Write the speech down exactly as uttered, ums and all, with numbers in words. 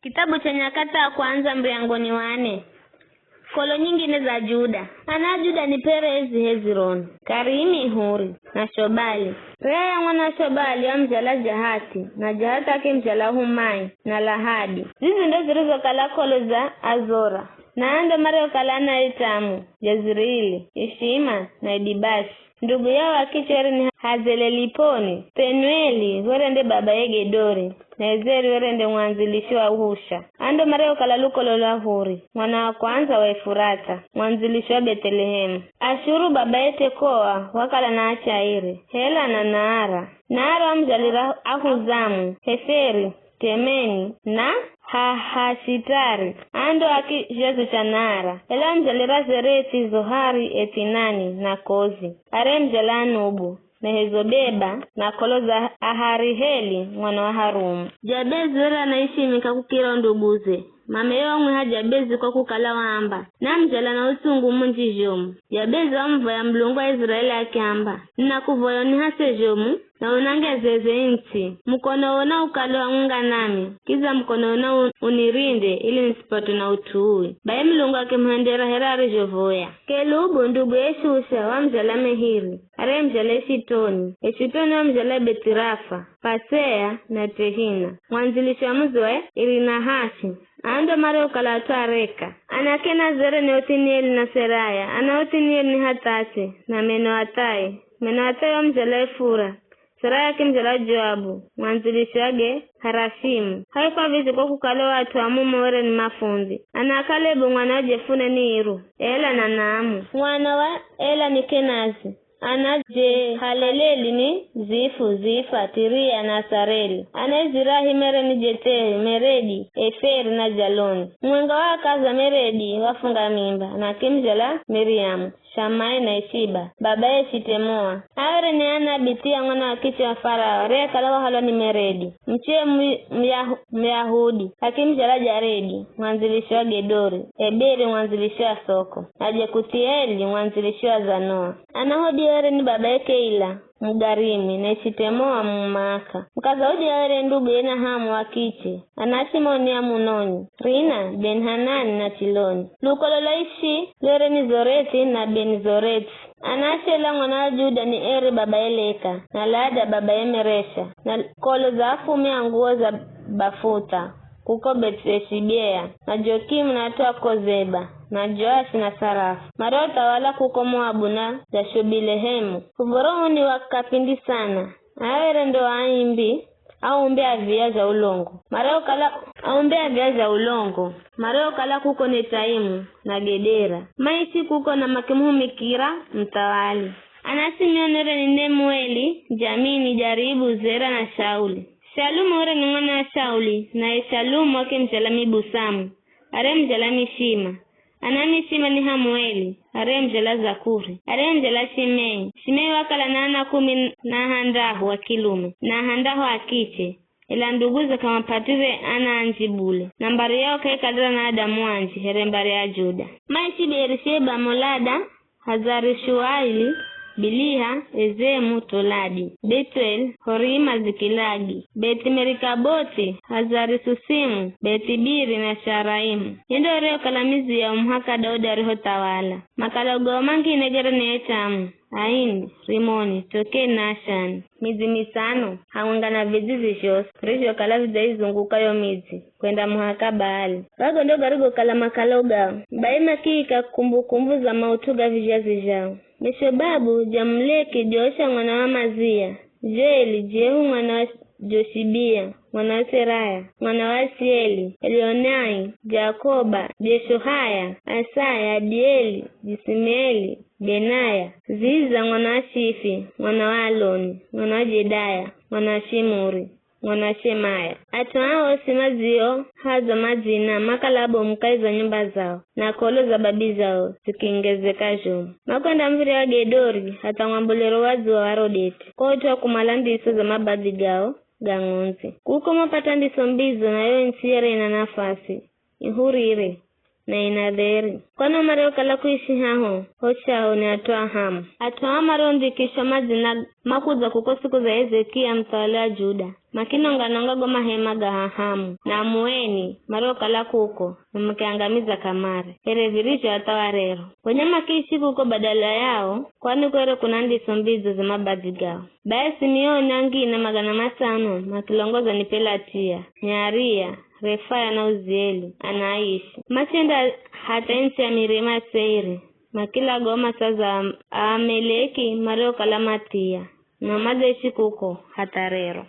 Kitabu cha Nyakati ya Kwanza, muryango ni wa nne. Kolo nyingine za Juda. Ana a Juda ni Perezi, Hezironi, Karimi, Huri, na Shobali. Reaya mwana wa Shobali wamuzhala Jahati, na Jahati akimuzhala Humai na Lahadi. Zizi ndo zirizokala kolo za Azora. Na aa ndo mariokala ana a Itamu, Jezirili, Ishima, na Idibashi. Ndugu yao wa kiche were ni Hazeleliponi. Penueli were nde babaye Gedori, na Ezeri were nde mwandzilishi wa Husha. Aa ndo mariokala lukolo lwa Huri, mwana wa kwandza wa Efurata, mwandzilishi wa Bethlehemu. Ashuru babaye Tekoa wakala na ache airi, Hela na Naara. Naara wamuzhalira Ahuzamu, Heferi, Temeni, na Hahashitari. Aa ndo a kizhazi cha Naara. Ela wamuzhalira Zereti, Zohari, Ethinani, na Kozi. Aremuzhala Anubu, Mehezobeba, na kolo za Ahariheli, mwana wa Harumu. Jabezi were anaishimika kukira o nduguze. Mameye wamwiha Jabezi kwa kukala waamba, "Namuzhala na utsungu munji zhomu." Jabezi wamuvoya Mulungu wa Iziraeli akiamba, "Ninakuvoya unihase zhomu, na unangezeze ntsi. Mukono wona ukale hamwenga nami, kidza mukono wona un-, unirinde, ili nisipatwe na ut'u uu." Bai Mulungu akimuhendera here arizhovoya. Kelubu nduguye Shusha wamuzhala Mehiri, ariyemuzhala Eshitoni. Eshitoni wamuzhala Bethirafa, Pasea, na Tehina, mwandzilishi wa mudzi wa Irinahashi. Aa ndo mariokala at'u a Reka. Ana a Kenazere ni Othinieli na Seraya. Ana a Othinieli ni Hathache na Menoathai. Menoathai wamuzhala Efura. Seraya akimuzhala Joabu, mwandzilishi wa Ge-Harashimu. Haikwa vizho kwa kukala o at'u a mumo were ni mafundzi. Ana a Kalebu mwana wa Jefune ni Iru, Ela na Naamu. Mwana wa Ela ni Kenazi. Ana a Jehaleleli ni Zifu, Zifa, Tiria na Asareli. Ana a Izirahi mere ni Jetehi, Meredi, Eferi na Jaloni. Mumwenga wa akazi a Meredi wafunga mimba, na akimuzhala Miriamu, Shamai na Ishiba, babaye Shitemoa. Aa were ni ana a Bithia mwana wa kiche wa Farao, ariyekala wahalwa ni Meredi, mchie Mu-, Muyahu-, Muyahudi, akimuzhala Jaredi, mwandzilishi wa Gedori, Eberi, mwandzilishi wa soko, na Jekuthieli, mwandzilishi wa Zanoa. Ana a Hodia were ni babaye Keila, Mugarimi, na Eshitemoa, Mumaaka. Mukaza Hodia were nduguye Nahamu wa kiche. Ana a Shimoni Amunoni, Rina, Beni-Hanani na Tiloni. Lukolo lwa Ishi lwere ni Zorethi na Beni-Zorethi. Ana a Shela mwana wa Juda ni Eri babaye Leka, na Lada babaye Meresha, na kolo za afumi a nguwo za bafuta kuko Beth-Eshibea, na Jokimu na at'u a Kozeba, na Joashi na Sarafu, mariothawala kuko Moabu na Jashubilehemu. Uv̱oro uu ni wa kapindi sana. Aa were ndo aimbi, aumbi a viya zha ulongo. Mariokala aumbi a viya zha ulongo, mariokala kuko Netaimu na Gedera. Maishi kuko na makimuhumikira muthawali. Ana a Simioni were ni Nemueli, Jamini, Jaribu, Zera na Shauli. Shalumu were ni mwana wa Shauli, naye Shalumu akimuzhala Mibusamu, ariyemuzhala Mishima. Ana a Mishima ni Hamueli, ariyemuzhala Zakuri, ariyemuzhala Shimei. Shimei wakala na ana kumi na ahandahu a kilume, na ahandahu a kiche, ela nduguze k'amapatire ana anji bule, na mbari yao k'aikalira na adamu anji here mbari ya Juda. Maishi Beerisheba, Molada, Hazari-Shuaili, Biliha, Ezemu, Toladi, Betheli, Horima, Zikilagi, Beti-Merikabothi, Hazari-Susimu, Beti-Biri na Shaaraimu. Yo ndo iriyokala midzi yao muhaka Daudi arihothawala. Makalo gao mangine gere ni Etamu, Aini, Rimoni, Tokeni na Ashani. Midzi mitsano, hamwenga na vidzidzi zhosi virizhokala vidzaizunguka yo midzi, kwenda muhaka Baali. Gago ndo garigokala makalo gao. Bai makiika kumbukumbu za maut'u ga vizhazi zhao. Meshobabu, Jamuleki, Joasha mwana wa Amazia, Joeli, Jehu mwana wa Joshibia, mwana wa Seraya, mwana wa Asieli, Elionai, Jakoba, Jeshohaya, Asaya, Adieli, Jisimeeli, Benaya, Ziza mwana wa Shifi, mwana wa Aloni, mwana wa Jedaya, mwana wa Shimuri, mwana wa Shemaya. At'u aa osi madzio haza madzina makala abomu kahi za nyumba zao, na kolo za babi zao zikiongezeka zhomu. Makwenda muv̱irya wa Gedori hatha mwambolero wa dzuwa wa Rodeti, ko ut'u wa kumala ndiso za mabadhi gao ga ng'ondzi. Kuko mapata ndiso mbidzo, nayo ntsi yere ina nafasi, ihurire, na ina dheri. Kwana mariokala kuishi haho, ho chaho ni at'u a Hamu. At'u aa mariondhikishwa madzina Makudza kuko siku za Hezekia muthawali wa Juda, makinonga-nonga go mahema ga hahamu na amueni mariokala kuko, na makiangamiza kamare, here virizho hatha wa rero. Gonya makiishi kuko badala yao, kwani kwere kuna ndiso mbidzo za mabadzi gao. Bai Simioni angine magana matsano makilongozwa ni Pelatia, Nearia, Refaya na Uzieli, ana a Ishi. Machenda hatha ntsi ya mirima ya Seiri, makila go masaza a Ameleki mariokala mathia, na madzaishi kuko hatha rero.